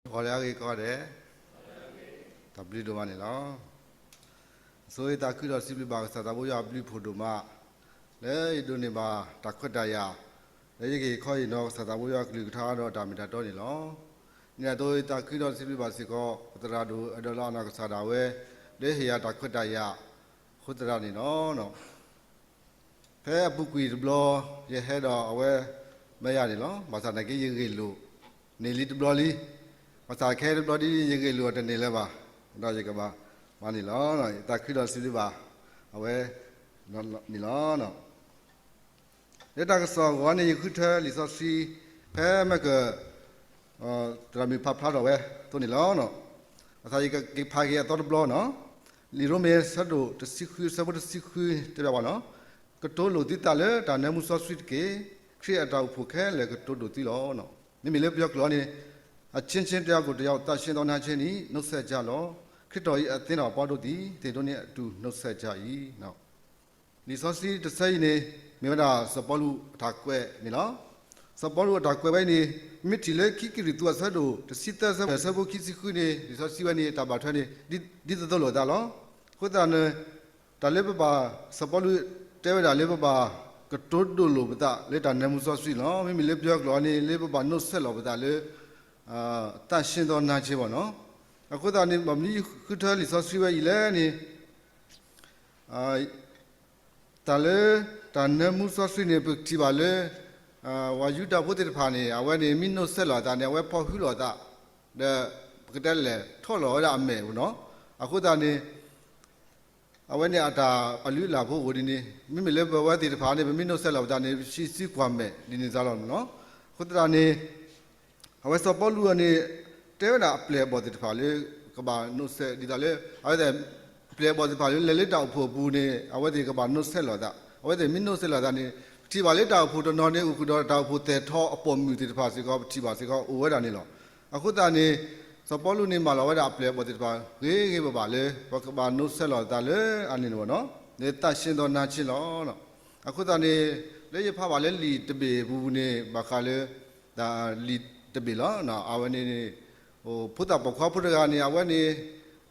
ဂီၤလၢအဂ့ၤကိးဂၤဒဲး, တၢ်ဘျုးဒိၣ်မးန့ၣ်လီၤ. အဆိယသးခုဒီးစံးဘျုးဘၣ်ကစၢ်သးဘိယွၤအဘျုးဖှိၣ်ဒိၣ်မး, လၢယဒိးန့ၢ်ဘၣ်တၢ်ခွဲးတၢ်ယာ်, လၢယကဟ့ၣ်ခီဟ့ၣ်နီၤကစၢ်သးဘိယွၤအကလုၢ်ကထါဒီးတၢ်မ့ၢ်တၢ်တီန့ၣ်လီၤ. န့ၣ်အသိးယသးခုဒီးစံးဘျုးဘၣ်စ့ၢ်ကီး ပသရၣ်ဒိၣ်အဲၣ်ဒိးလၢအနီၢ်ကစၢ်ဒၣ်ဝဲ, လၢဟ့ၣ်ယၤတၢ်ခွဲးတၢ်ယာ်အဃိသတးန့ၣ်လီၤ. ဖဲအပူၤကွံာ်တဘျီ ယဟဲဒီးအဝဲ မ့ၢ်ယၤန့ၣ်လီၤ. ဘၣ်ဆၣ်သနာ်က့ ယဂ့ၢ်လိာ်န့ၢ်လံတဘျီလံ. ဘၣ်ဆၣ်ခဲတဘျီဒ် ယဂ့ၢ်လိာ်အီၤတန့ၢ်လၢၤဘၣ်, ဒီးယကဘၣ်မၤန့ၣ်လီၤ. ယသးခုဒီးစံးဘျုးဘၣ်အဝဲန့ၣ်လီၤ. လၢတၢ်ကစီၣ်အဂီၢ်န့ၣ် ယဃုထၢလံာ်စီဆှံ ဖဲမ့ၢ်က သရၣ်မုၣ်ဖးဖျါထီၣ်ဝဲအသိးန့ၣ်လီၤ. ဘၣ်ဆၣ်ယကဖးက့ၤအသီတဘျီန့ၣ်, လံာ်ရိမ့ၤအဆၢဒိၣ်တဆံဃု အဆၢဖိတဆံဃုတဲဘၣ်ပှၤန့ၣ်, ကတိၤဒိၣ်သုသးလၢတၢ်နၢမူစီဆှံတက့ၢ်. ခရံာ်အတၢ်အိၣ်ဖှိၣ်ခဲလၢာ်ကတိၤဒိၣ်သုလီၤ. မ့မ့ၢ်လၢပယီၤကျိာ်န့ၣ် အချင်းချင်း တယောက်ကို တယောက် သန့်ရှင်းသော နာချင်း နှင့် နှုတ်ဆက်ကြလော့. ခရစ်တော်၏ အသင်းတော် ပွါးတို့သည် သင်တို့နှင့်အတူ နှုတ်ဆက်ကြ၏. လံာ်စီဆှံတဆၢအံၤန့ၣ် မ့ၢ်ဝဲဒၣ်စီၤပီလူးအတၢ်ကွဲးန့ၣ်လီၤ. စီၤပီလူးအတၢ်ကွဲးဝဲအံၤန့ၣ် မ့ၢ်ထံၣ်လၢခံကရံၣ်သူးအဆၢဒိၣ်တဆံသၢ အဆၢဖိခံဆံဃုန့ၣ် လံာ်စီဆှံဝဲန့ၣ် တၢ်ဘၣ်ထွဲန့ၣ် ဒ်သိးသိးလိာ်အသးလီၤ. အဃိသတးန့ၣ် တၢ်လၢပဘၣ် စီၤပီလူးတဲဝဲဒၣ်လၢပဘၣ်ကတိၤဒိၣ်လိာ်ပသးလၢတၢ်နၢမူစီဆှံန့ၣ်လီၤ. မ့မ့ၢ်လၢပယီၤကျိာ်န့ၣ် လၢပဘၣ် နှုတ်ဆက် လီၤပသးလၢ သန့်ရှင်းသော နာချင်း ပေါ့နော်. အဃိသတးန့ၣ် ဘၣ်မနုၤဃုထၢလံာ်စီဆှံဝဲအံၤလဲၣ်န့ၣ် တၢ်လၢတၢ်နၢမူစီဆှံန့ၣ် ပကထံၣ်ဘၣ်လၢ ပှၤယူဒၤဖိသ့ၣ်တဖၣ်န့ၣ် အဝဲန့ၣ် မ့ၢ် နှုတ်ဆက် လီၤအသးန့ၣ် အဝဲဖီၣ်ဟုလီၤအသး ဒီး ပကတဲလဲၣ် ထီၣ်လီၤဝဲဒၣ်အမဲာ် ပေါ့နော်. အဃိသတးန့ၣ် အဝဲန့ၣ်အတၢ်အလုၢ်အလၢ်ဖိအိၣ်ဒ်န့ၣ် မ့မ့ၢ်လၢပဝဲသ့ၣ်တဖၣ်န့ၣ် ပမ့ၢ် နှုတ်ဆက် လီၤပသးန့ၣ် ပဆံးစုကွၢ်မဲာ်ဒ်န့ၣ်သးလီၤ ပေါ့နော်. အဃိသတးန့ၣ် အဝဲစီၤပီလူးန့ၣ် တဲဝဲဒၣ်အပျဲၢ်အဘီၣ်သ့ၣ်တဖၣ်လၢ ကဘၣ် နှုတ်ဆက် ဒ်သိးလၢ အဝဲသ့ၣ် ပျဲၢ်အဘီၣ်သ့ၣ်တဖၣ်လၢ လဲၤလၢတၢ်အိၣ်ဖှိၣ်အပူၤန့ၣ် အဝဲသ့ၣ်ကဘၣ် နှုတ်ဆက် လီၤအသး, အဝဲသ့ၣ်မ့ၢ် နှုတ်ဆက် လီၤအသးန့ၣ် ပထံၣ်ဘၣ်လၢတၢ်အိၣ်ဖှိၣ်တနီၤန့ၣ် အိၣ်ဃုာ်ဒီးတၢ်အိၣ်ဖှိၣ်သဲးထီၣ်အပိာ်မုၣ်သ့ၣ်တဖၣ်စ့ၢ်ကီး ပထံၣ်ဘၣ်စ့ၢ်ကီးအိၣ်ဝဲဒၣ်န့ၣ်လီၤ. အဃိသတးန့ၣ် စီၤပီလူးန့ၣ် မၢလီၤဝဲဒၣ်အပျဲၢ်အဘီၣ်သ့ၣ်တဖၣ် ဂ့ၤဂ့ၤဘၣ်ဘၣ်လၢ ပကဘၣ် နှုတ်ဆက် လီၤအသးလၢအန့ၣ်န့ၣ် ပေါ့နော်, လၢ သန့်ရှင်းသော နာချင်း လီၤ. အဃိသတးန့ၣ် လၢယဖးဘၣ်လၢလံာ်တဘ့ၣ်အပူၤန့ၣ် ဘၣ်ဃးလၢ လံာ်တဘ့ၣ်လီၤ. အဝဲန့ၣ် ဖိသၣ်ပိာ်ခွါဖိတဂၤန့ၣ် အဝဲန့ၣ်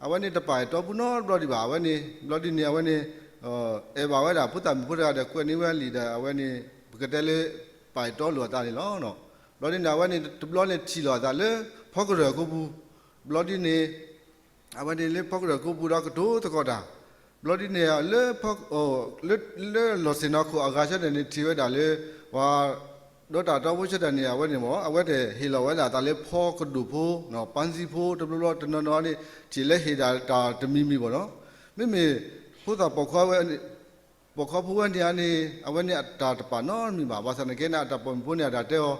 အဝဲန့ၣ်တပာ်အဲၣ်တီပူၤနီတဘျီဒံးဘၣ်. အဝဲန့ၣ် ဘျီဒ်န့ၣ် အဝဲန့ၣ် အဲၣ်ဘၣ်ဝဲဒၣ် ဖိသၣ်မုၣ်ဖိတဂၤဒီး ကွဲးန့ၢ်ဝဲလံာ်ဒီး အဝဲန့ၣ် ပကတဲလၢ ပာ်အဲၣ်တီလိာ်အသးန့ၣ်လီၤ. ဘျီဒ်န့ၣ် အဝဲန့ၣ် တဘျီန့ၣ်ထံၣ်လိာ်အသးလၢ ဖီကရၢၢ်ကိပူၤ, ဘျီဒ်န့ၣ် အဝဲန့ၣ်လၢဖီကရၢၢ်ကိပူၤဒီးကတိၤသကိးတၢ်, ဘျီဒ်န့ၣ် လၢ လၢလီၢ်ဆ့ၣ်နီၤခိၣ်အဂၤဆၢထၢၣ်န့ၣ် ထံၣ်ဝဲဒၣ်လၢ ပှၤ ဒီးတၢ်တီဖိဆၢထၢၣ်န့ၣ် အဝဲန့ၣ်မ့ၢ် အဝဲသ့ၣ်ဟ့ၣ်လီၤဝဲဒၣ်အသးလၢဖီကဒိၣ်ဖိ, ပၣ်စံဖိ တဘျီဘျီတနီၤနီၤန့ၣ် ထံၣ်လၢဟ့ၣ်ဒၣ်တၢ်တမံၤမံၤ ပေါ့နော်. မ့မ့ၢ် ဖိသၣ်ပိာ်ခွါဝဲ ပိာ်ခွါဖိဝဲန့ၣ်န့ၣ် အဝဲန့ၣ်အတၢ်တပာ်နီတမံၤဘၣ်. ဘၣ်ဆၣ်သနာ်က့န့ၣ် အတၢ်ပိာ်မုၣ်ဖိန့ၣ် အတၢ်တဲအီၤ,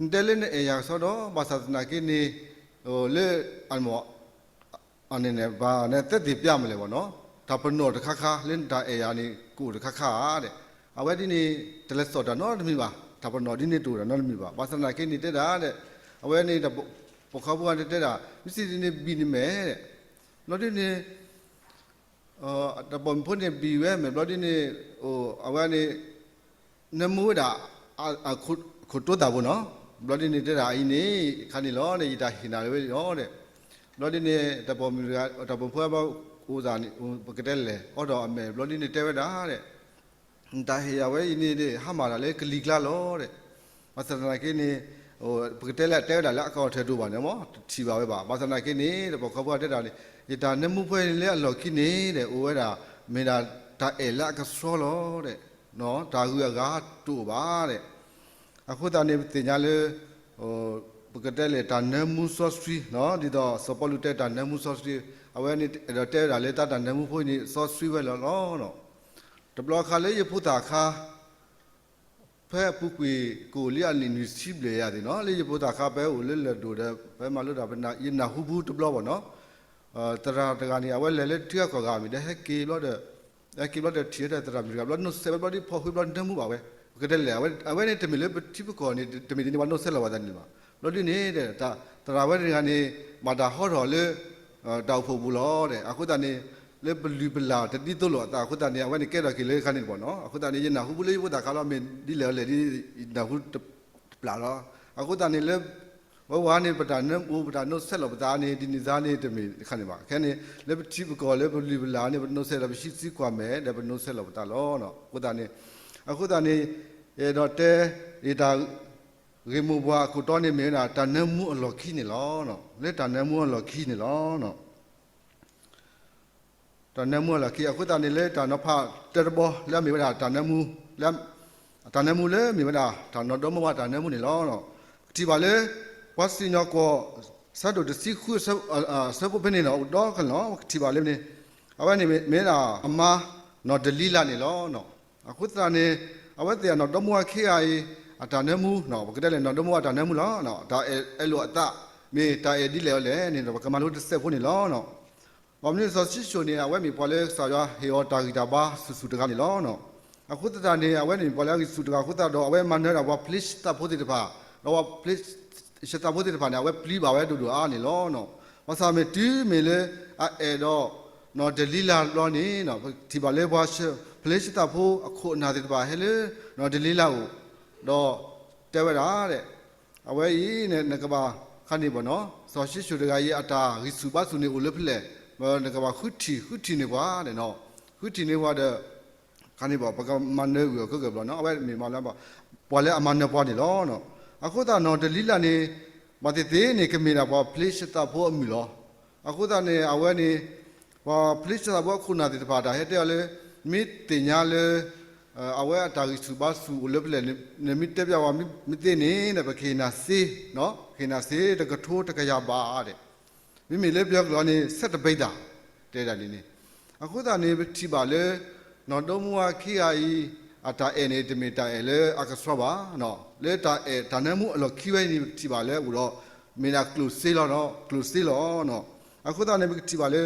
နတဲလၢနအဲၣ်ယၤကစီဒီး ဘၣ်ဆၣ်သနာ်က့န့ၣ် လၢ အန့ၣ်န့ၣ် ဘၣ်နသက်သေပြမလဲၣ် ပေါ့နော်, တၢ်ပနီၣ်တခါခါ လၢနတၢ်အဲၣ်ယၤန့ၣ် ကအိၣ်တခါခါဧါ ဒီး အဝဲဒ်န့ၣ် တလဲၤစိာ်တၢ်နီတမံၤဘၣ်, တၢ်ပနီၣ်ဒ်န့ၣ်တအိၣ်တၢ်နီတမံၤဘၣ်. ဘၣ်ဆၣ်သနာ်က့န့ၣ်တဲဒၣ်ဒီး အဝဲန့ၣ် ပိာ်ခွါဖိဝဲန့ၣ်တဲဒၣ် မ့ၢ်စံးဒ်န့ၣ် ဘံၣ်နမဲာ် ဒီး ဘျီဒ်န့ၣ် တၢ်ပိာ်မုၣ်ဖိန့ၣ်ဘံၣ်ဝဲမဲာ် ဘျီဒ်န့ၣ် အဝဲန့ၣ် နၢမူဝဲဒၣ် အခိၣ်တိသၣ်ဖိနီၤ, ဘျီဒ်န့ၣ်တဲဒၣ်အံၤန့ၣ် ခါန့ၣ်လီၤန့ၣ် ယတၢ်ဟ့ၣ်နၤဝဲလီၤဒီး ဘျီဒ်န့ၣ် တၢ်ပိာ်မုၣ်တဂၤ တၢ်ပိာ်မုၣ်ဖိဘၣ်အိၣ်သးန့ၣ် ပကတဲလဲၣ် အိးထီၣ်အမဲာ် ဘျီဒ်န့ၣ်တဲဝဲဒၣ်ဒီး နတၢ်ဟ့ၣ်ယၤဝဲအံၤန့ၣ်ဒီး ဟါမၢ်တၢ်လၢကလံၤကျါလီၤဒီး ဘၣ်ဆၣ်သနာ်က့န့ၣ် ပကတဲလၢအတဲဝဲဒၣ်လၢအကအီၣ်ထၢၣ်ဒိၣ်ဘၣ်န့ၣ်မ့ၢ် တထံၣ်ဘၣ်ဝဲဘၣ်. ဘၣ်ဆၣ်သနာ်က့န့ၣ် တၢ်ပိာ်ခွါဖိတဲဒၣ်န့ၣ် ယတၢ်နၢမူဖိလၢအလီၢ်ခံန့ၣ်ဒီး အိၣ်ဝဲဒၣ် မ့ၢ်ဒၣ်တၢ်အဲၣ်လၢအကဆှီလီၤဒီး တၢ်ဂုၤအဂၤတအိၣ်ဘၣ်ဒီး အဃိသတးန့ၣ် ပသ့ၣ်ညါလၢ ပကတဲလဲၣ် တၢ်နၢမူစီဆှံ ဒ်သိးစီၤပီလူးတဲတၢ်နၢမူစီဆှံ အဝဲန့ၣ်အဲၣ်ဒိးတဲဝဲဒၣ်လၢတၢ်နၢမူဖိအံၤန့ၣ် စီဆှံဝဲလီၤလီၤ. တဘျီခါလၢယဖိသၣ်ခါ ဖဲအပူၤကွံာ်ကအိၣ်လံအနံၣ်နွံဆံဘျဲၣ်ယၤသ့ၣ်နီၤ လၢယဖိသၣ်ခါ ပအိၣ်လၢလၢၢ်ဒိၣ်ဒီး ပမၤလိတၢ် ယနၢ်ဟူပူၤတဘျီဘၣ်နီၤ သရၣ်တဂၤန့ၣ် အဝဲလဲၤလၢထံဂၤကီၢ်ဂၤမ့ၢ်ဒီး ဟဲက့ၤဘျီဒီး ဟဲက့ၤဘျီဒီးထံၣ်ဝဲဒၣ်သရၣ်မုၣ်တဂၤ ဘျီ နှုတ်ဆက် ဝဲဘျီဒီးဖီၣ်ဃုာ်ဘျီ နၢမူဘၣ်ဝဲ ပကတဲလဲၣ် အဝဲန့ၣ်တမ့ၢ်လၢပထံပကီၢ်န့ၣ် တမ့ၢ်ဒ်န့ၣ် ပှၤ နှုတ်ဆက် လီၤပသးန့ၣ်ဘၣ်. ဘျီဒ်န့ၣ်ဒီး သရၣ်ဝဲတဂၤန့ၣ် ဘၣ်တၢ်ဟီထီၣ်လၢ တၢ်အိၣ်ဖှိၣ်ပူၤလီၤဒီး အဃိသတးန့ၣ် လၢပလုၢ်ပလၢ်တဒ်သိးလိာ်အသးအဃိသတးန့ၣ် အဝဲန့ၣ်ကဲထီၣ်က့ၤလၢခါန့ၣ်တဘျီနီၤ အဃိသတးန့ၣ် ယနၢ်ဟူပူၤလၢယဖိသၣ်ခါလီၤ မ့ၢ်ဒ်လဲၣ်အီၤလဲၣ်ဒ် ယနၢ်ဟူတပျၢ်လီၤ. အဃိသတးန့ၣ်လၢ ပဝဲန့ၣ် ပတၢ်နၢမူ ပတၢ်နိးဆဲးလီၤပသးန့ၣ် ဒ်န့ၣ်သါန့ၣ် တမ့ၢ်တခါန့ၣ်ဘၣ်. ခဲန့ၣ် လၢပထံပကီၢ် လၢပလုၢ်ပလၢ်န့ၣ် ပနိးဆဲးလီၤ ပဟံးသံကွၢ်မဲာ် ဒီးပနိးဆဲးလီၤပသးလီၤ. အဃိသတးန့ၣ်, အဃိသတးန့ၣ် ယအဲၣ်ဒိးတဲ ယတၢ်ဂ့ၢ်မိၢ်ပှၢ်အခိၣ်တီန့ၣ် မ့ၢ်ဝဲဒၣ် တၢ်နၢမူအလီၢ်ခံန့ၣ်လီၤ. လၢတၢ်နၢမူအလီၢ်ခံန့ၣ်လီၤ. တၢ်နၢမူအလီၢ်ခံ အဃိသတးန့ၣ် လၢတၢ်နီၤဖးတၢတဘီ လၢအမ့ၢ်ဝဲဒၣ် တၢ်နၢမူလၢမ့ၢ်ဝဲဒၣ် တၢ်နီၢ်ဒီမါဝၤတၢ်နၢမူန့ၣ်လီၤ. ပကထံၣ်ဘၣ်လၢ ပှၤစံၣ်ညီၣ်ကွီၢ် ဆၢဒိၣ်တဆံဃု အဆၢဖိဖဲန့ၣ်လီၤ အိၣ်ဒီးကလီၤ ပကထံၣ်ဘၣ်လၢန့ၣ် အဝဲန့ၣ်မ့ၢ်ဒၣ်အမါ နီၢ်ဒလံလးန့ၣ်လီၤ. အဃိသတးန့ၣ် အဝဲသ့ၣ်အနီၢ်ဒီမါဝၤခံဂၤအံၤ အတၢ်နၢမူ ပကတဲလဲၣ် နီၢ်ဒီမါဝၤတၢ်နၢမူလီၤ. တၢ်အဲၣ်လိာ်အသး မ့ၢ်တၢ်အဲၣ်ဒ်လဲၣ်အီၤလဲၣ်န့ၣ်ဒီး ပကမၤလိတစဲးဖိန့ၣ်လီၤ. ဘၣ်မနုၤစီၤၡံၣ်စိၣ်န့ၣ် အဝဲမ့ၢ်ပှၤလၢကစၢ်ယွၤဟ့ၣ်အီၤတၢ်ဂံၢ်တၢ်ဘါဆူၣ်ဆူၣ်တဂၤန့ၣ်လီၤ. အဃိသတးန့ၣ် အဝဲန့ၣ်မ့ၢ်ပှၤလၢအဂံၢ်ဆူၣ်တဂၤအဃိသတးဒီး အဝဲမၤနၢၤဒၣ်ပှၤဖလ့ၡသးဖိသ့ၣ်တဖၣ်, ဒီးပှၤဖလ့ၡသးဖိသ့ၣ်တဖၣ်န့ၣ် အဝဲပျံၤဘၣ်ဝဲဒိၣ်ဒိၣ်အါန့ၣ်လီၤ. ဘၣ်ဆၣ်မ့ၢ်တုၤမ့ၢ်လၢအအဲၣ်ဒိး နီၢ်ဒလံလးတဘျီန့ၣ် ပထံၣ်ဘၣ်လၢပှၤဖလ့ၡသးဖိအခိၣ်အနၢ်သ့ၣ်တဖၣ်ဟဲလၢ နီၢ်ဒလံလးအအိၣ်, ဒီးတဲဝဲဒၣ် အဝဲအံၤန့ၣ် နကဘၣ်ခါန့ၣ်ဘၣ်နီၤ စီၤၡံၣ်စိၣ်တဂၤအံၤ အတၢ်ဂံၢ်ဆူၣ်ဘါဆူၣ်န့ၣ်အိၣ်လၢဖဲလဲၣ်, နကဘၣ်ဃုထံၣ် ဃုထံၣ်န့ၢ်ပှၤန့ၣ်နီၤ, ဃုထံၣ်န့ၢ်ပှၤဒီး ခါန့ၣ်ဘၣ် ပကမၤနၢၤကွံာ်အီၤခဲကၢၢ်ဘျီနီၤ အဝဲမ့ၢ်မၤလၢ ပှၤလၢအမၤနၢၤပှၤန့ၣ်လီၤ. အဃိသတးနီၢ်ဒလံလးန့ၣ် ဘၣ်သ့ၣ်သ့ၣ်န့ၣ် ကမ့ၢ်ဒၣ်ပှၤဖလ့ၡသးဖိအမုၣ်လီၤ. အဃိသတးန့ၣ် အဝဲန့ၣ် ပှၤဖလ့ၡသးဖိအခိၣ်အနၢ်သ့ၣ်တဖၣ် တၢ်ဟဲတဲအီၤလၢ မ့ၢ်သ့ၣ်ညါလၢ အဝဲအတၢ်ဂံၢ်ဆူၣ်ဘါဆူၣ်အိၣ်လၢဖဲလဲၣ်, နမ့ၢ်တဲပျးဝဲမ့ၢ်သ့န့ၣ် ပကဟ့ၣ်နၤစ့, ကဟ့ၣ်နၤစ့တကထိတကယၤဘးဒဲး, မ့မ့ၢ်လၢပယီၤကလုာ်န့ၣ် ဆဲးတဘံသး တဲဒၣ်န့ၣ်န့ၣ်, အဃိသတးန့ၣ် ပထံၣ်ဘၣ်လၢ နီၢ်ဒီမါဝၤခံဂၤအံၤ အတၢ်အဲၣ်န့ၣ် တမ့ၢ်တၢ်အဲၣ်လၢအကဆှီဘၣ်, လၢတၢ်အဲၣ်တၢ်နၢမူအလီၢ်ခံဝဲအံၤန့ၣ် ပကထံၣ်ဘၣ်လၢအအိၣ်ဒီး မ့ၢ်ဒၣ်ကျိၣ်စ့လီၤ, ကျိၣ်စ့လီၤ. အဃိသတးန့ၣ် ပကထံၣ်ဘၣ်လၢ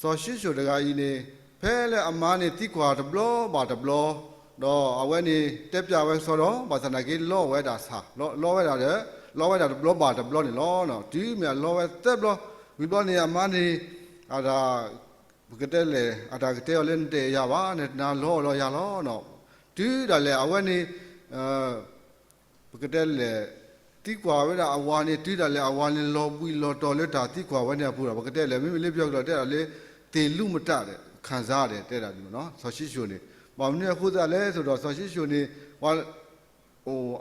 စီၤၡံၣ်စိၣ်တဂၤအံၤန့ၣ် ဖဲလၢအမါန့ၣ်သံကွၢ်တဘျီဘၣ်တဘျီ, ဒီးအဝဲန့ၣ်တဲပျးဝဲကစီဒီး ဘၣ်ဆၣ်သနာ်က့လီဝဲဒၣ်ဆၣ်, လီဝဲဒၣ်ဒီး လီဝဲဒၣ်တဘျီဘၣ်တဘျီန့ၣ်လီၤ. တုၤမ့ၢ်အလီဝဲသၢဘျီ, ဝံၤဘျီန့ၣ် အမါန့ၣ် အတၢ် ပကတဲလဲၣ် အတၢ်ကတဲအီၤလၢနတအဲၣ်ယၤဘၣ်, နတနာ်လီအီၤလီၤယၤလီၤ. တုၤဒၣ်လဲာ်အဝဲန့ၣ် ပကတဲလဲၣ် သံကွၢ်ဝဲဒၣ်အဝၤန့ၣ် တုၤဒၣ်လဲာ်အဝၤန့ၣ် လီၤဘှံးလီၤတီၤလၢတၢ်သံကွၢ်ဝဲန့ၣ်အပူၤဒီး ပကတဲလဲၣ် မ့မ့ၢ်လၢပယီၤကလုာ်တဲဒၣ်လၢ သ့ၣ်လူးမတးဒီး ခံစားဒီး တဲဒၣ်န့ၣ် စီၤၡံၣ်စိၣ်န့ၣ် ဘၣ်မနုၤအဃိသတးလဲၣ် သိးဒီးစီၤၡံၣ်စိၣ်န့ၣ်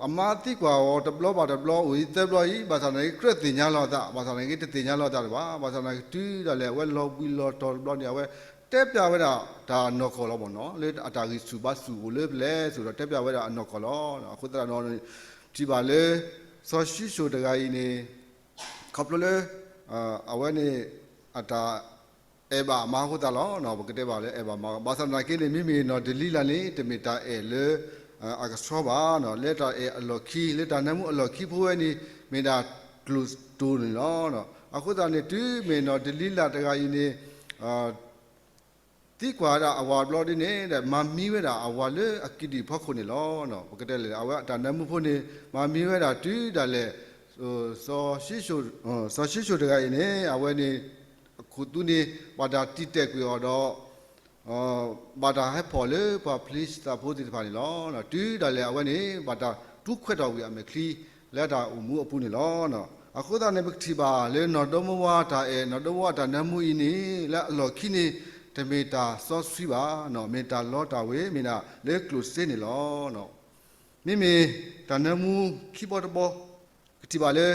အမါသံကွၢ်အီၤတဘျီဘၣ်တဘျီ အိၣ်အံၤသၢဘျီအံၤ ဘၣ်ဆၣ်သနာ်က့ ကြၢးသ့ၣ်ညါလီၤအသး, ဘၣ်ဆၣ်သနာ်က့ တသ့ၣ်ညါလီၤအသးတဘၣ်, ဘၣ်ဆၣ်သနာ်က့ တုၤဒၣ်လဲာ် အဝဲလီၤဘှံးလီၤတီၤတဘျီန့ၣ် အဝဲတဲပျးဝဲဒၣ်တၢ်နီၢ်ကီၢ်လီၤမ့ၢ်နီၤ, လၢအတၢ်ဂံၢ်ဆူၣ်ဘါဆူၣ်အိၣ်လၢဖဲလဲၣ် သိးဒီးတဲပျးဝဲဒၣ်အနီၢ်ကီၢ်လီၤ. အဃိသတးဒီး ထံၣ်ဘၣ်လၢ စီၤၡံၣ်စိၣ်တဂၤအံၤန့ၣ် ခီဖျိလၢ အဝဲန့ၣ် အတၢ်အဲၣ်ဘၣ်အမါအဃိသတးလီၤ. ပကတဲဘၣ်လၢအဲၣ်ဘၣ်မါ, ဘၣ်ဆၣ်သနာ်က့န့ၣ် မ့မ့ၢ်နီၢ်ဒလံလးန့ၣ် တမ့ၢ်တၢ်အဲၣ်လၢ အကဆှီဘၣ်, လၢတၢ်အဲၣ်အလီၢ်ခံ လၢတၢ်နၢမူအလီၢ်ခံဖိဝဲန့ၣ် မ့ၢ်ဒၣ်ကျိၣ်စ့န့ၣ်လီၤ. အဃိသတးန့ၣ် တုၤမ့ၢ်နီၢ်ဒလံလးတဂၤအံၤန့ၣ် သံကွၢ်ဝဲဒၣ်အဝၤတဘျီဒ်န့ၣ်ဒီး မၤမံဝဲဒၣ်အဝၤလၢအကံၣ်ဒံၣ်ဖီခိၣ်န့ၣ်လီၤ. ပကတဲလဲၣ် အဝဲအတၢ်နၢမူဖိန့ၣ် မၤမံဝဲဒၣ်တုၤဒၣ်လဲာ် စီၤၡံၣ်စိၣ်တဂၤအံၤန့ၣ် အဝဲန့ၣ် အခိၣ်သူန့ၣ် ဘၣ်တၢ်တံာ်တဲာ်ကွံာ်အီၤဒီး ဘၣ်တၢ်ဟဲဖီၣ်လၢပှၤဖလ့ၡသးဖိသ့ၣ်တဖၣ်န့ၣ်လီၤ. တုၤဒၣ်လဲာ်အဝဲန့ၣ် ဘၣ်တၢ်တူၢ်ခွဲးထီၣ်ကွံာ်အမဲာ်ချံ လၢတၢ်အိၣ်မူအပူၤန့ၣ်လီၤ. အဃိသတးန့ၣ် ပကထံၣ်ဘၣ်လၢနီၢ်ဒီမါဝၤတၢ်အဲၣ် နီၢ်ဒီမါဝၤတၢ်နၢမူအံၤန့ၣ် လၢအလီၢ်ခံန့ၣ် တမ့ၢ်တၢ်စီဆှံဘၣ်, မ့ၢ်တၢ်လီတၢ်ဝ့ၤ မ့ၢ်ဒၣ်လၢကျိၣ်စ့န့ၣ်လီၤ. မ့မ့ၢ်တၢ်နၢမူခံဘီတဘီ ပကထံၣ်ဘၣ်လၢ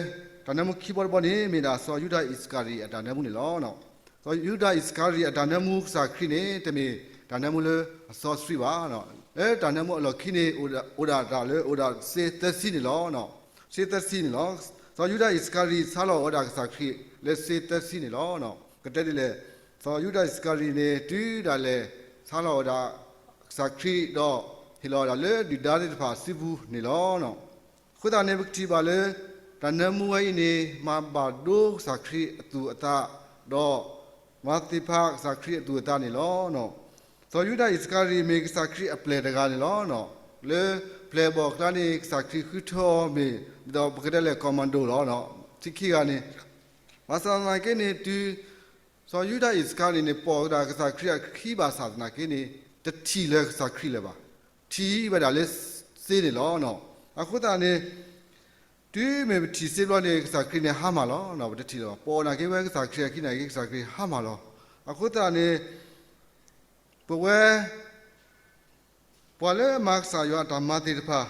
တၢ်နၢမူခံဘီတဘီန့ၣ် မ့ၢ်ဒၣ်စီၤယူဒၤအံၣ်စကၤရံၤအတၢ်နၢမူန့ၣ်လီၤ. စီၤယူဒၤအံၣ်စကၤရံၤအတၢ်နၢမူကစၢ်ခရံာ်န့ၣ် တမ့ၢ်တၢ်နၢမူလၢအစီဆှံဘၣ်. လၢတၢ်နၢမူအလီၢ်ခံန့ၣ် အိၣ်ဒၣ်တၢ်လၢ အိၣ်ဒၣ်စ့သၢဆံန့ၣ်လီၤ. စ့သၢဆံန့ၣ်လီၤ. စီၤယူဒၤအံၣ်စကၤရံၤ ဆါလီၤဝဲဒၣ်ကစၢ်ခရံာ်လၢစ့သၢဆံန့ၣ်လီၤ. ကတဲဒ်လဲၣ်, စီၤယူဒၤအံၣ်စကၤရံၤန့ၣ် တုၤဒၣ်လဲာ် ဆါလီၤဝဲဒၣ်ကစၢ်ခရံာ်ဒီး ဟ့ၣ်လီၤဝဲဒၣ်လၢဒုၣ်ဒါသ့ၣ်တဖၣ်အစုပူၤန့ၣ်လီၤ. အဃိသတးန့ၣ် ပကထံၣ်ဘၣ်လၢ တၢ်နၢမူဝဲအံၤန့ၣ် မၤဘၣ်ဒိကစၢ်ခရံာ်အသူၣ်အသး, ဒီးမၤသ့ၣ်ဖးကစၢ်ခရံာ်အသူၣ်အသးန့ၣ်လီၤ. စီၤယူဒၤအံၣ်စကၤရံၤမ့ၢ်ကစၢ်ခရံာ်အပျဲၢ်တဂၤန့ၣ်လီၤ. လၢပျဲၢ်အဘီၣ်အကျါန့ၣ် ကစၢ်ခရံာ်ဃုထၢအီၤမ့ၢ် ဒီးပကတဲလဲၣ် commando လီၤ, ထံခံဂၤန့ၣ်, ဘၣ်ဆၣ်သနာ်က့န့ၣ် တုၤ စီၤယူဒၤအံၣ်စကၤရံၤန့ၣ် ပိာ်ဝဲဒၣ်ကစၢ်ခရံာ်အခံဘၣ်ဆၣ်သနာ်က့န့ၣ် တထံၣ်လၢၤကစၢ်ခရံာ်လၢၤဘၣ်, ထံၣ်ဝဲဒၣ်လၢစ့န့ၣ်လီၤ. အဃိသတးန့ၣ် တုၤမ့ၢ်ပထံၣ်စ့ဘျီန့ၣ် ကစၢ်ခရံာ်န့ၣ်ဟါမၢ်လီၤ. ပတထံၣ်လၢၤဘၣ်. ပအီၣ်နာ်က့ဝဲကစၢ်ခရံာ်အခံနာ်က့ ကစၢ်ခရံာ်ဟါမၢ်လီၤ. အဃိသတးန့ၣ် ပဝဲ ပှၤလၢမၤကစၢ်ယွၤအတၢ်မၤသ့ၣ်တဖၣ်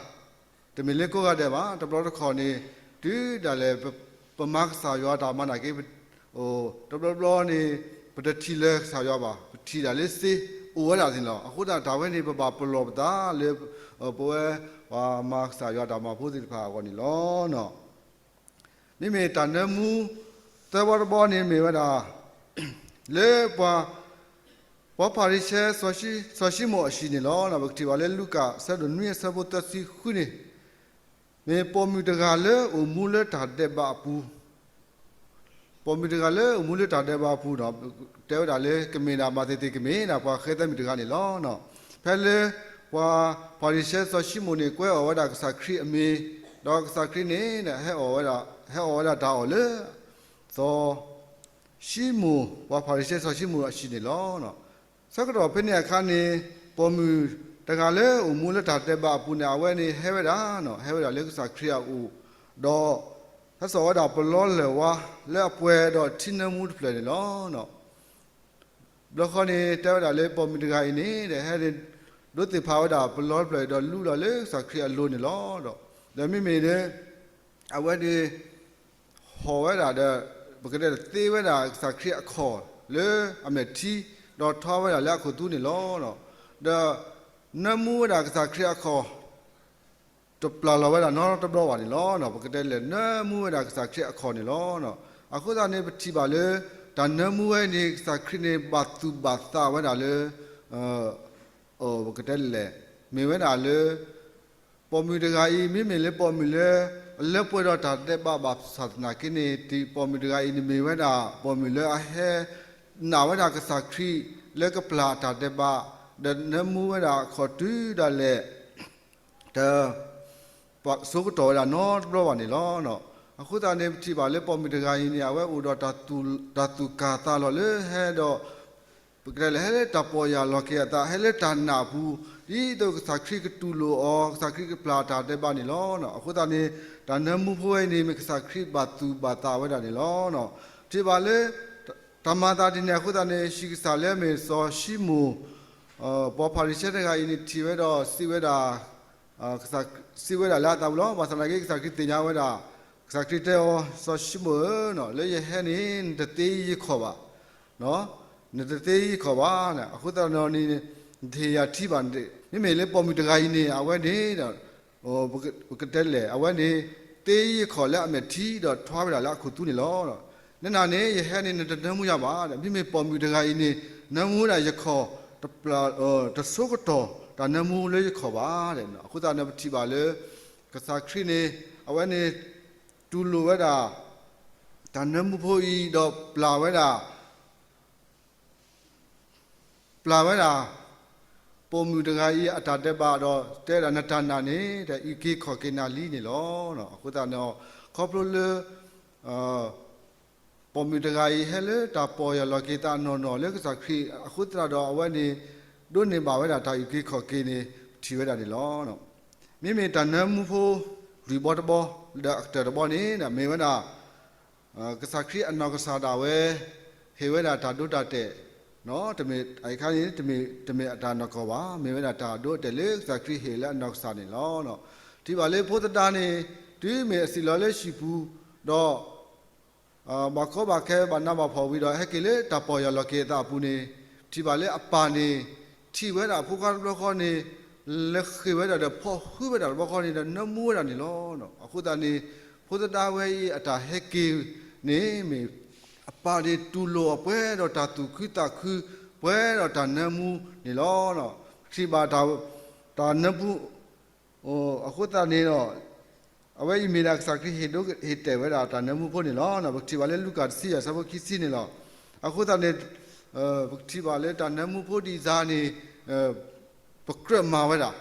တမ့ၢ်လၢကိးဂၤဒဲးဘၣ်. တဘျီတခီၣ်န့ၣ် တုၤဒၣ်လဲာ် ပမၤကစၢ်ယွၤအတၢ်မၤနာ်က့ တဘျီဘျီန့ၣ် ပတထံၣ်လၢၤကစၢ်ယွၤဘၣ်, ပထံၣ်ဒၣ်လၢစ့အိၣ်ဝဲဒၣ်န့ၣ်လီၤ. အဃိသတးတၢ်ဝဲန့ၣ် ပဘၣ်ပလီၢ်ပသးလၢ ပဝဲ ပှၤမၤကစၢ်ယွၤအတၢ်မၤဖိသ့ၣ်တဖၣ်အဂီၢ်န့ၣ်လီၤ. မ့မ့ၢ်တၢ်နၢမူ သၢဘီတဘီန့ၣ်မ့ၢ်ဝဲဒၣ် လၢပှၤ ပှၤဖၤရံၤၡဲ စီၤၡံမိၣ်အဟံၣ်န့ၣ်လီၤ. ပကထံၣ်ဘၣ်လၢလူၤကၣ် အဆၢဒိၣ်နွံ အဆၢဖိသၢဆံဃုန့ၣ် မ့ၢ်ပိာ်မုၣ်တဂၤလၢအိၣ်မူလၢတၢ်ဒဲးဘးအပူၤ ပိာ်မုၣ်တဂၤလၢအိၣ်မူလၢတၢ်ဒဲးဘးအပူၤဒီး တဲဝဲဒၣ်လၢကမ့ၢ်ဒၣ်မၤသ့ၣ်သ့ၣ်ကမ့ၢ်ဒၣ်ပှၤဃဲသဲမုၣ်တဂၤန့ၣ်လီၤ. ဖဲလၢ ပှၤဖၤရံၤၡဲ စီၤၡံမိၣ်န့ၣ် ကွဲးအီၣ်ဝဲဒၣ်ကစၢ်ခရံာ်အမံၤ, ဒီးကစၢ်ခရံာ်န့ၣ် ဟဲအီၣ်ဝဲဒၣ်တၢ်အီၣ်လၢ စီၤၡံမိၣ် ပှၤဖၤရံၤၡဲ စီၤၡံမိၣ်အဟံၣ်န့ၣ်လီၤ. ဆၢကတီၢ်ဖဲန့ၣ်အခါန့ၣ် ပိာ်မုၣ်တဂၤလၢအိၣ်မူလၢတၢ်ဒဲးဘးအပူၤန့ၣ် အဝဲန့ၣ်ဟဲဝဲဒၣ် ဟဲဝဲဒၣ်လၢကစၢ်ခရံာ်အအိၣ်, ဒီး ဟဲစိာ်ဝဲဒၣ်ပလီလၢၢ်ဝါလၢအပှဲၤဒီးထံနၢမူတဖျၢၣ်န့ၣ်လီၤ. ဘျီဃီန့ၣ် တဲဝဲဒၣ်လၢပိာ်မုၣ်တဂၤအံၤန့ၣ် ဟဲဒိးသ့ၣ်ဖးဝဲဒၣ်ပလီတဖျၢၣ်အံၤဒီးလူလီၤလၢကစၢ်ခရံာ်အလိၤန့ၣ်လီၤ. ဒီးမ့မ့ၢ်လၢ အဝဲန့ၣ် ဟီၣ်ဝဲဒၣ်ဒီး ပကတဲသ့ဝဲဒၣ်ကစၢ်ခရံာ်အခီၣ်လၢအမဲာ်ထံ ဒီးထီဝဲဒၣ်လၢအခိၣ်သူန့ၣ်လီၤ. ဒီး နၢမူဝဲဒၣ်ကစၢ်ခရံာ်အခီၣ် တပျၢ်လီၤဝဲဒၣ်နီတဘျီဘၣ်န့ၣ်လီၤ. ပကတဲလဲၣ် နၢမူဝဲဒၣ်ကစၢ်ခရံာ်အခီၣ်န့ၣ်လီၤ. အဃိသတးန့ၣ် ပထံၣ်ဘၣ်လၢ တၢ်နၢမူဝဲန့ၣ် ကစၢ်ခရံာ်န့ၣ် ဘၣ်သူၣ်ဘၣ်သးဝဲဒၣ်လၢ ပကတဲလဲၣ် မ့ၢ်ဝဲဒၣ်လၢ ပိာ်မုၣ်တဂၤအံၤ မ့မ့ၢ်လၢပိာ်မုၣ်လၢ အလၢပှဲၤဒီးတၢ်ဒဲးဘးဘၣ်ဆၣ်သနာ်က့န့ၣ် တံၤပိာ်မုၣ်တဂၤအံၤန့ၣ်မ့ၢ်ဝဲဒၣ် ပိာ်မုၣ်လၢအဟဲ နာ်ဝဲဒၣ်ကစၢ်ခရံာ်လၢကပျၢ်အတၢ်ဒဲးဘး ဒီးနၢမူဝဲဒၣ်အခီၣ်တုၤဒၣ်လဲာ် တ ပဆိကတီၢ်ဝဲဒၣ်နီတဘျီဘၣ်န့ၣ်လီၤ. အဃိသတးန့ၣ် ပထံၣ်ဘၣ်လၢပိာ်မုၣ်တဂၤအံၤန့ၣ် အဝဲအိၣ်ဒီး တၢ်သူၣ်ကၢ်သးလီၤလၢဟဲဒီး ပကတဲလဲၣ် ဟဲလၢတၢ်ပီၢ်ယၢ်လီၤက့ၤအသး ဟဲလၢတၢ်နာ်အပူၤ ဒ်သိးကစၢ်ခရံာ်ကတူၢ်လိာ်အီၤ ကစၢ်ခရံာ်ကပျၢ်အတၢ်ဒဲးဘးန့ၣ်လီၤ. အဃိသတးန့ၣ် တၢ်နၢမူဖိဝဲအံၤန့ၣ် မ့ၢ်ကစၢ်ခရံာ်ဘၣ်သူၣ်ဘၣ်သးဝဲဒၣ်န့ၣ်လီၤ. ထံၣ်ဘၣ်လၢ တၢ်မၤသးဒ်န့ၣ်အဃိသတးန့ၣ် ဟံၣ်ကစၢ်လၢအမ့ၢ်စီၤၡံမိၣ် ပှၤဖၤရံၤၡဲတဂၤအံၤန့ၣ် ထံၣ်ဝဲဒီးစံးဝဲဒၣ် စံးဝဲဒၣ်လၢအသးပူၤလီၤ. ဘၣ်ဆၣ်သနာ်က့ ကစၢ်ခရံာ်သ့ၣ်ညါဝဲဒၣ် ကစၢ်ခရံာ်တဲအီၤ စီၤၡံမိၣ်ဧၢ, လၢယဟဲန့ၣ် နတသ့ယခီၣ်ဘၣ်, နတသ့ယခီၣ်ဘၣ်. အဃိသတးဒီးန့ၣ် နတဟ့ၣ်ယၤထံဘၣ်. မ့မ့ၢ်လၢပိာ်မုၣ်တဂၤအံၤန့ၣ် အဝဲန့ၣ် ပကတဲလဲၣ် အဝဲန့ၣ် သ့ယခီၣ်လၢအမဲာ်ထံဒီးထွါဝဲဒၣ်လၢအခိၣ်သူန့ၣ်လီၤ. နနၤန့ၣ် ယဟဲန့ၣ် နတနၢမူယၤဘၣ်. မ့မ့ၢ်ပိာ်မုၣ်တဂၤအံၤန့ၣ် နၢမူဝဲဒၣ်ယခီၣ် တဆိကတီၢ်တၢ်နၢမူလၢယခီၣ်ဘၣ်. အဃိသတးန့ၣ် ပထံၣ်ဘၣ်လၢ ကစၢ်ခရံာ်န့ၣ် အဝဲန့ၣ် တူၢ်လိာ်ဝဲဒၣ် တၢ်နၢမူဖိအံၤ ဒီးပျၢ်ဝဲဒၣ် ပျၢ်ဝဲဒၣ် ပိာ်မုၣ်တဂၤအံၤအတၢ်ဒဲးဘးဒီး တဲဒၣ်နတၢ်နာ်န့ၣ် တၢ်အုၣ်က့ၤခီၣ်က့ၤနၤလံန့ၣ်လီၤ. အဃိသတးန့ၣ် ခီဖျိလၢ ပိာ်မုၣ်တဂၤအံၤ ဟဲလၢတၢ်ပီၢ်ယၢ်လီၤက့ၤသးနီၢ်နီၢ်လၢကစၢ်ခရံာ် အဃိသတးဒီးအဝဲန့ၣ် ဒိးန့ၢ်ဘၣ်ဝဲဒၣ်တၢ်အုၣ်က့ၤခီၣ်က့ၤန့ၣ် ပထံၣ်ဝဲဒၣ်န့ၣ်လီၤ. မ့မ့ၢ်တၢ်နၢမူဖိ လွံၢ်ဘီတဘီ ဒီးအကတၢၢ်တဘီန့ၣ် မ့ၢ်ဝဲဒၣ် ကစၢ်ခရံာ်အနီၢ်ကစၢ်ဒၣ်ဝဲ ဟ့ၣ်ဝဲဒၣ်တၢ်ဒိတၢ်တဲာ်, တမ့ၢ်အခါန့ၣ် တမ့ၢ်အတၢ်နီၢ်ကီၢ်ဘၣ်, မ့ၢ်ဝဲဒၣ်တၢ်ဒိတၢ်တဲာ်လၢကစၢ်ခရံာ်ဟ့ၣ်လၢအနီၢ်ကစၢ်န့ၣ်လီၤ. ထံၣ်ဘၣ်လၢဖိသဒါန့ၣ် တုၤမ့ၢ်အစံၣ်လီၤလၢဟံၣ်ပူၤ ဒီး ဘၣ်ကီဘၣ်ခဲဘၣ်နးဘၣ်ဖှီၣ်ဝံၤဒီး ဟဲက့ၤလၢတၢ်ပီၢ်ယၢ်လီၤက့ၤအသးအပူၤန့ၣ် ထံၣ်ဘၣ်လၢအပၢ်န့ၣ် ထံၣ်ဝဲဒၣ်ဖိခွါတဘျီဃီန့ၣ် လဲၤဃ့ၢ်ဝဲဒၣ်ဒီးဖီၣ်ဃုာ်ဝဲဒၣ်တဘျီဃီန့ၣ်ဒီး နၢမူဝဲဒၣ်န့ၣ်လီၤ. အဃိသတးန့ၣ် ဖိသဒါဝဲအံၤအတၢ်ဟဲက့ၤန့ၣ် မ့ၢ် အပၢ်န့ၣ်တူၢ်လိာ်အီၤပှဲၤဒီးတၢ်သူၣ်ခုသးခု ပှဲၤဒီးတၢ်နၢမူန့ၣ်လီၤ. ပထံၣ်ဘၣ် တၢ်နၢမူ အဃိသတးန့ၣ်ဒီး အဝဲအံၤမ့ၢ်ဒၣ်ကစၢ်ခရံာ်ဟ့ၣ်ဒိဟ့ၣ်တဲာ်ဝဲဒၣ်တၢ်နၢမူဖိန့ၣ်လီၤ. ပကထံၣ်ဘၣ်လၢလူၤကၣ်တဆံယဲၢ် အဆၢဖိခံဆံန့ၣ်လီၤ. အဃိသတးန့ၣ် ပကထံၣ်ဘၣ်လၢတၢ်နၢမူဖိဒ်အံၤန့ၣ် ပကြၢးမၤဝဲဒၣ်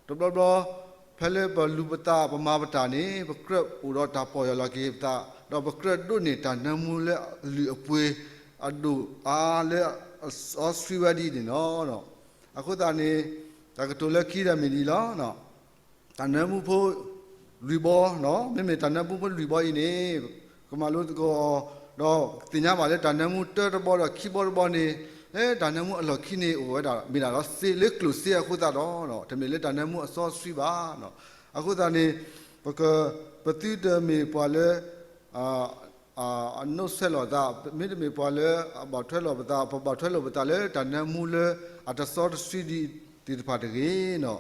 တဘျီဘျီ ဖဲလၢပလူၤပသးပမၤပတၢ်န့ၣ် ပကြၢးအိၣ်ဒီးတၢ်ပီၢ်ယၢ်လီၤက့ၤပသး ဒီးပကြၢးဒိးန့ၢ်တၢ်နၢမူလၢအလုၢ်အပှ့ၤ အဒိၣ်အါလၢအစီဆှံဝဲဒ်န့ၣ်လီၤ. အဃိသတးန့ၣ် တၢ်ကတိၤလၢခံဒီးမ့ၢ်ဒ်အံၤလီၤ. တၢ်နၢမူဖိ လွံၢ်ဘီ, မ့မ့ၢ်တၢ်နၢမူဖိလွံၢ်ဘီအံၤန့ၣ် ကမၤလိသကိးအီၤ, ဒီးသ့ၣ်ညါဘၣ်လၢတၢ်နၢမူတၢတဘီဒီးခံဘီတဘီန့ၣ်, လၢတၢ်နၢမူအလီၢ်ခံန့ၣ် အိၣ်ဝဲဒၣ် မ့ၢ်ဒၣ်ဒီးစ့လၢကျိၣ်စ့အဃိသတးဒီး တမ့ၢ်လၢတၢ်နၢမူအစီဆှံဘၣ်. အဃိသတးန့ၣ် ပက, ပသုတမ့ၢ်ပှၤလၢ အနိးဆဲးလိာ်သး, မ့တမ့ၢ်ပှၤလၢအဘၣ်ထွဲလိာ်ပသး, ပဘၣ်ထွဲလိာ်ပသးလၢတၢ်နၢမူလၢအတစီတဆှံဒံးသ့ၣ်တဖၣ်တဂ့ၤ.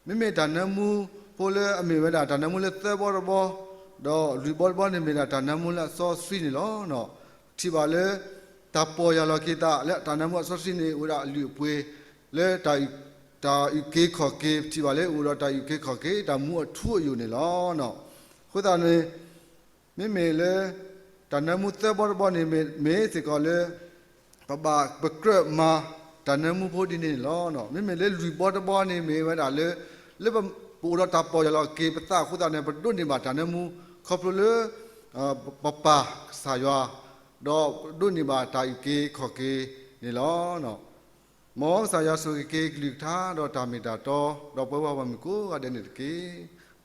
မ့မ့ၢ်တၢ်နၢမူဖိလၢအမ့ၢ်ဝဲဒၣ်တၢ်နၢမူလၢသၢဘီတဘီ, ဒီးလွံၢ်ဘီတဘီန့ၣ်မ့ၢ်ဒၣ်တၢ်နၢမူလၢအစီဆှံန့ၣ်လီၤ. ထံၣ်ဘၣ်လၢ တၢ်ပီၢ်ယၢ်လီၤက့ၤသးလၢတၢ်နၢမူအစီဆှံန့ၣ် အိၣ်ဝဲဒၣ်အလုၢ်အပှ့ၤ လၢ တၢ်အုၣ်က့ၤခီၣ်က့ၤ, ပထံၣ်ဘၣ်လၢအိၣ်ဒီးတၢ်အုၣ်က့ၤခီၣ်က့ၤ တၢ်မူအထူအယိာ်န့ၣ်လီၤ. အဃိသတးန့ၣ် မ့မ့ၢ်လၢ တၢ်နၢမူသၢဘီတဘီန့ၣ် မ့ၢ်စ့ၢ်ကီးလၢ ပဘၣ်ပကြၢးမၤတၢ်နၢမူဖိဒ်န့ၣ်န့ၣ်လီၤ. မ့မ့ၢ်လၢလွံၢ်ဘီတဘီန့ၣ်မ့ၢ်ဝဲဒၣ်လၢ လၢပအိၣ်ဒီးတၢ်ပီၢ်ယၢ်လီၤက့ၤပသးအဃိသတးန့ၣ် ပဒိးန့ၢ်ဘၣ်တၢ်နၢမူ ခီဖျိလၢ ပပၢ်ကစၢ်ယွၤ ဒီးဒိးန့ၢ်ဘၣ်တၢ်အုၣ်က့ၤခီၣ်က့ၤန့ၣ်လီၤ. မ်ကစၢ်ယွၤဆိၣ်ဂ့ၤက့ၤကလုၢ်ကထါဒီးတၢ်မ့ၢ်တၢ်တီ ဒီးပဝဲပှၤဂီၢ်မုၢ်ကိးဂၤဒဲးန့ၣ်တက့ၢ်.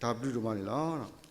တၢ်ဘျုးဒိၣ်မးန့ၣ်လီၤ.